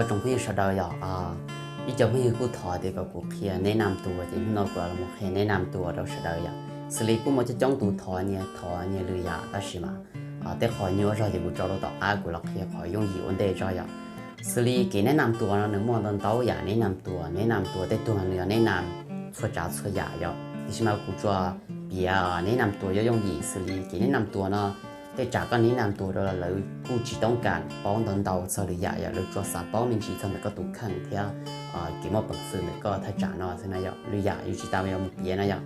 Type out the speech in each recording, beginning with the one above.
Tsoom phooj ywg sawv daws yom, ib co phooj ywg kuj thov tias kom kuv qhia neb nam tuas, ces hnub no kuv los qhia neb nam tuas rau sawv daws yom. Xws li kuj muaj coob coob tus thov nyias, thov nyias lwm yam tab sis mas tej qhov nyuaj zog ces kuv tso rau tom qab kuv los qhia qhov yooj yim ua ntej tso yom. Xws li kev neb nam tuas no nws muaj ntau ntau yam neb nam tuas, neb nam tuas tej tug nws yog neb nam txhua tsav txhua yam yom, tiam sis mas kuv tsuas piav neb nam tuas yooj yooj yim. Xws li kev neb nam tuas no tej tsam koj neb nam tuas rau los lawv kuj tsis toob kas paub ntau ntau txog lwm yam yom, lawv tsuas xav paub me ntsis txog ntawm koj tus kheej thiab kev muaj peev xwm ntawm koj thaj tsam no xwb na yom, lwm yam yus tsis tas yuav mus piav na yom.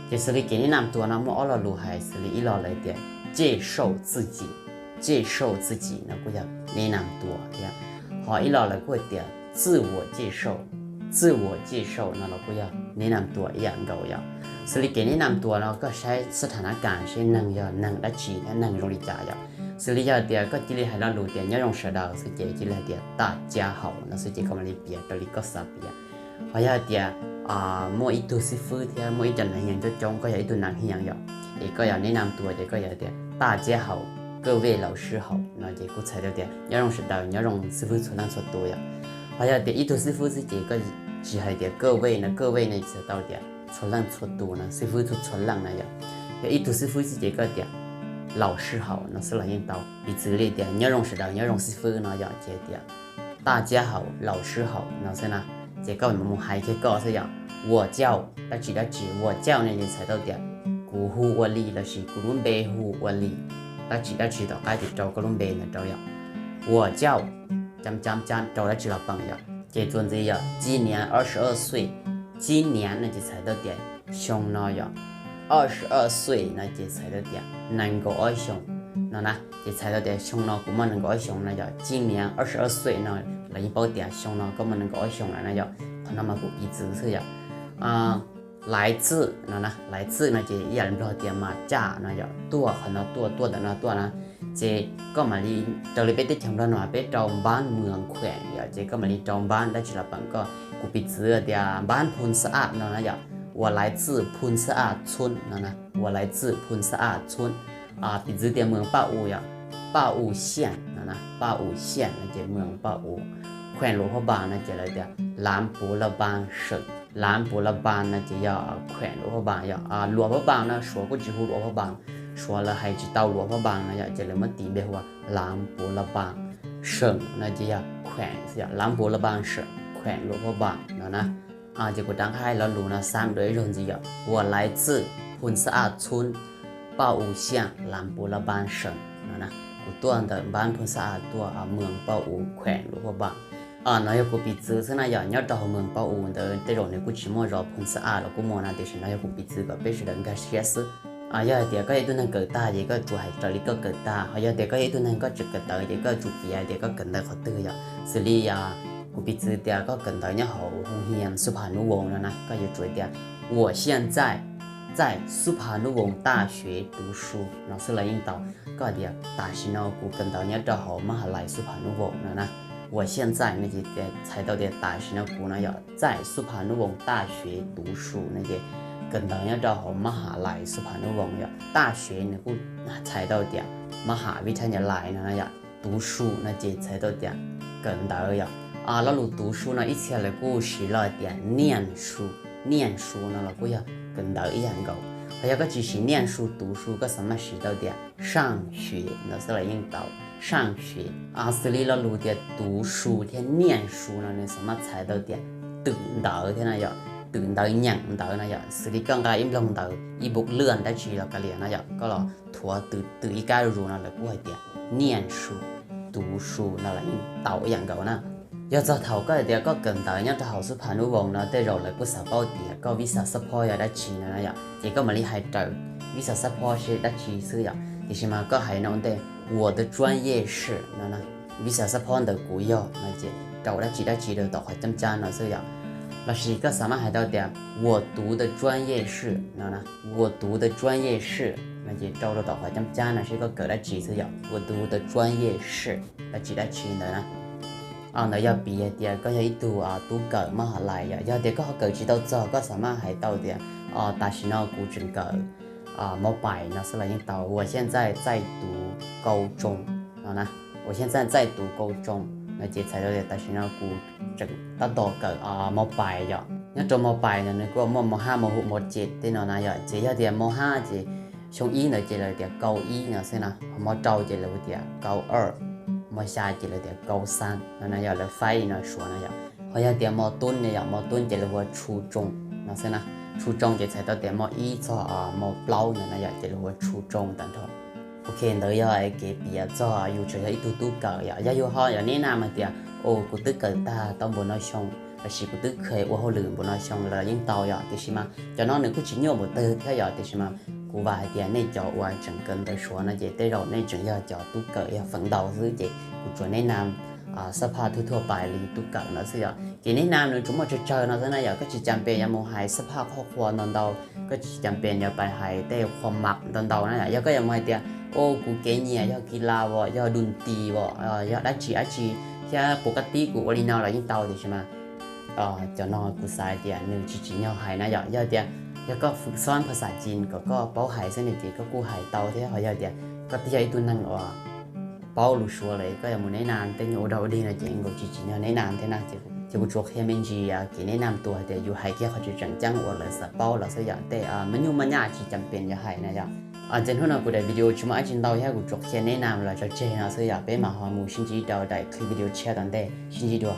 Ces xws li kev neb nam tuas no muaj ob lo lus hais, xws li ib lo lawv tias 介绍自己, 介绍自己 no kuj yog neb nam tuas thiab. Ho ib lo lawv kuj hais tias 自我介绍, 自我介绍 no los kuj yog neb nam tuas ib yam nkaus yom. Xws li kev neb nam tuas no koj saib xab thas nab kas seb neeg yog neeg dab tsi thiab neeg zoo li cas yom. Xws li yog tias koj cia li hais lo lus tias nyob zoo sawv daws xwb ces cia li hais tias 大家好 no xwb ces koj mam li piav raws li koj xav piav. Ho yog hais tias muaj ib tug xib fwb thiab muaj ib co nav hias coob coob, koj yog ib tug nav hias yom, es koj yog neb nam tuas ces koj yog tias 大家好, 各位老师好 no ces kuj txhais tau tias nyob zoo sawv daws, nyob zoo xib fwb txhua leej txhua tus yom. Ho yog tias ib tug xib fwb xwb ces koj tsis hais tias 各位 no, 各位 no txhais tau tias txhua leej txhua tus no, xib fwb txhua txhua leej na yom. Yog ib tug xib fwb xwb ces koj tias 老师好 no xwb los yeej tau. Piv txwv li tias nyob zoo sawv daws, nyob zoo xib fwb no yom, ces tias 大家好, 老师好 no xwb na. Ces koj mus hais kiag koj xwb yom, 我叫 dab tsi dab tsi, 我叫 no ces txhais tau tias kuv hu ua li lossis kuv lub npe hu ua li, dab tsi dab tsi tom qab ces rau koj lub npe ntawd rau yom. 我叫 rau dab tsi los peem yom. Ces txuas ntxiv yog 今年二十二岁, 今年 no ces txhais tau tias xyoo no yom. 二十二岁 no ces txhais tau tias nees nkaum ob xyoos no na. Ces txhais tau tias xyoo no kuv muaj nees nkaum ob xyoos no yom, 今年二十二岁 no los yeej paub tias xyoo no koj muaj nees nkaum ob xyoos lawm na yom. Qhov no mas kuv piv txwv xwb yom. 来自 no na, 来自 no ces ib yam li Nplog tias mas caj no yom, tuaj, qhov no tuaj, tuaj ntawm no tuaj na. Ces koj mam li, raws li peb teb chaws Nplog no peb rau บ้าน เมือง แขวง yom, ces koj mam li rau บ้าน dab tsi los peem koj. Kuv piv txwv tias บ้าน Phoos Xa Aj no na yom, 我来自 Phoos Xa Aj 村 no na, 我来自 Phoos Xa Aj 村. Piv txwv tias เมือง Paj Us yom, Paj Us 县 no na, Paj Us 县 no ces เมือง Paj Us, แขวงหลวงพระบาง no ces lawv tias หลวงพระบาง 省, หลวงพระบาง no ces yog แขวงหลวงพระบาง yom. หลวงพระบาง no Suav kuj tsis hu หลวงพระบาง, Suav lawv hais tsis tau หลวงพระบาง no yom, ces lawv muab tis npe hu ua หลวงพระบาง 省 no ces yog แขวง yom, หลวงพระบาง 省, แขวงหลวงพระบาง no na. Ces kuv rov qab hais lo lus no xab dua ib zaug ntxiv yom, 我来自 Phoos Xa Aj 村, Paj Us 县, หลวงพระบาง 省 no na. Kuv tuaj ntawm บ้าน Phoos Xa Aj tuaj, เมือง Paj Us, แขวงหลวงพระบาง. No yog kuv piv txwv xwb na yom, nyob rau hauv เมือง Paj Us ntawd tej zaum nws kuj tsis muaj zos Phoos Xa Aj los kuj muaj na, tiam sis no yog kuv piv txwv kom peb sawv daws nkag siab xwb. Yog hais tias koj yog ib tug neeg kawm tag ces koj tsuas hais raws li koj kawm tag, ho yog tias koj yog ib tug neeg koj tseem kawm ntawv ces koj tsum piav tias koj kawm ntawv qhov twg yom. Xws li kuv piv txwv tias koj kawm ntawv nyob hauv hoo hiam Xuj Phas Nub Voos no na, koj yuav tsum tias 我现在在 Xuj Phas Nub Voos 大学读书 no xwb los yeej tau. Koj hais tias tam sim no kuv kawm ntawv nyob rau hauv mab has lais Xuj Phas Nub Voos no na. 我现在 no ces txhais tau tias tam sim no kuv no yom, 在 Xuj Phas Nub Voos 大学读书 no ces kawm ntawv nyob rau hauv mab has lais Xuj Phas Nub Voos yom. 大学 nws kuj txhais tau tias mab has vib thab nyas lais no na yom. 读书 no ces txhais tau tias kawm ntawv yom. Lo lus 读书 no ib txhia lawv kuj siv lo tias 念书, 念书 no los kuj yog kawm ntawv ib yam nkaus. Ho yog koj tsis siv 念书, 读书, koj xav maj siv tau tias 上学 no xwb los yeej tau, 上学. Xws li lo lus tias 读书 thiab 念书 no nws xav maj txhais tau tias twm ntawv thiab no yom, twm ntawv nyeem ntawv no yom. Xws li koj nqa ib nploog ntawv, ib nplooj lwj dab tsi los kav liam no yom, koj los thuav twm twm ib kab zuj zus no lawv kuj hais tias 念书, 读书 no los yeej tau ib yam nkaus na. Yog txog thaum koj hais tias koj kawm ntawv nyob rau hauv Xuj Phas Nub Voos no tej zaum lawv kuj xav paub tias koj vib xa xab phob yog dab tsi no na yom, ces koj mam li hais raws vib xa xab phob seb dab tsi xwb yom. Tiam sis mas koj hais no ua ntej, 我的专业是 no na, vib xa xab phob ntawm kuv yog no ces rau dab tsi dab tsi rau tom qhov cab cab no xwb yom. Lossis koj xav maj hais tau tias 我读的专业是 no na, 我读的专业是 no ces rau rau tom qhov cab cab no seb koj kawm dab tsi xwb yom, 我读的专业是 dab tsi dab tsi ntawd na. Ntawd yog piv hais tias koj yog ib tug tub kawm mab has lais yom. Yog tias koj ho kawm tsis tau txog, koj xav maj hais tau tias tam sim no kuv tseem kawm mauj pais no xwb los yeej tau, 我现在在读高中 no na, 我现在在读高中. No ces txhais tau tias tam sim no kuv tseem tab tom kawm mos pais yom. Nyob rau mos pais no nws kuj muaj mos hab, mos hum, mos cem tej no na yom. Ces yog tias mos hab ces xyoo ib ntawd ces lawv tias kau ib no xwb na, ho mos rau ces lawv hu tias kau ar, mos xya ces lawv tias kau xab no na yom, lawv faib li no suav na yom. Ho yog tias mos tub no yom, mos tub ces lawv hu ua tshu tsoo no xwb na. Tshu tsoo ces txhais tau tias mos ib txog mos plaub no na yom, ces lawv hu ua tshu tsoo tag nrho. Ok, ntawd yog kev piav txog yus tseem yog ib tug tub kawm yom. Yog yus ho yuav neb nam hais tias, o, kuv twb kawm tag tau npaum no xyoo, lossis kuv twb kheev ua hauj lwm npaum no xyoo los yeej tau yom. Tiam sis mas cov no nws kuj tsis nyuaj npaum twg thiab yom, tiam sis mas kuv vam hais tias nej cov uas tseem kawm ntawv suav no ces tej zaum nej tseem yog cov tub kawm yog feem ntau xwb, ces kuv tsuas neb nam xab phaj thuaj thuaj pais li tub kawm no xwb yom. Kev neb nam nws tsuas muaj tsawg tsawg no xwb na yom. Koj tsis cas pes yuav mus hais xab phaj qhov qhua ntau ntau, koj tsis cas pes yuav pais hais tej qhua mam ntau ntau na yom. Yog koj yuav mus hais tias, o, kuv kev nyiam yog kis las os, yog dun tis os, yog dab tsi dab tsi, thiab puas koj tib kuv ua li no los yeej tau, tiam sis mas cov no kuv xav hais tias nws tsis tsim nyog hais na yom. Yog tias yog koj fwm xob phas xas cin kom koj paub hais xwb ne ces koj kuj hais tau thiab. Ho yog tias koj twb yog ib tug neeg uas paub lus suav lawm, koj yuav mus neb nam tej nyuag ua dog ua dig no ces nkaus tsis tsim nyog neb nam thiab na. Ces kuv tsuas qhia me ntsis kev neb nam tus hais tias yus hais kiag qhov tseem tseem ceeb uas lawv xav paub los xwb yom. Tej me nyuj maj nyaj tsis cas pes yuav hais na yom. Ces hnub no kuv daim video tsis muaj dab tsi ntau thiab, kuv tsuas qhia neb nam los tso tseg no xwb yom. Peb mam ho mus sib ntsib rau daim clip video tshiab tom ntej, sib ntsib dua.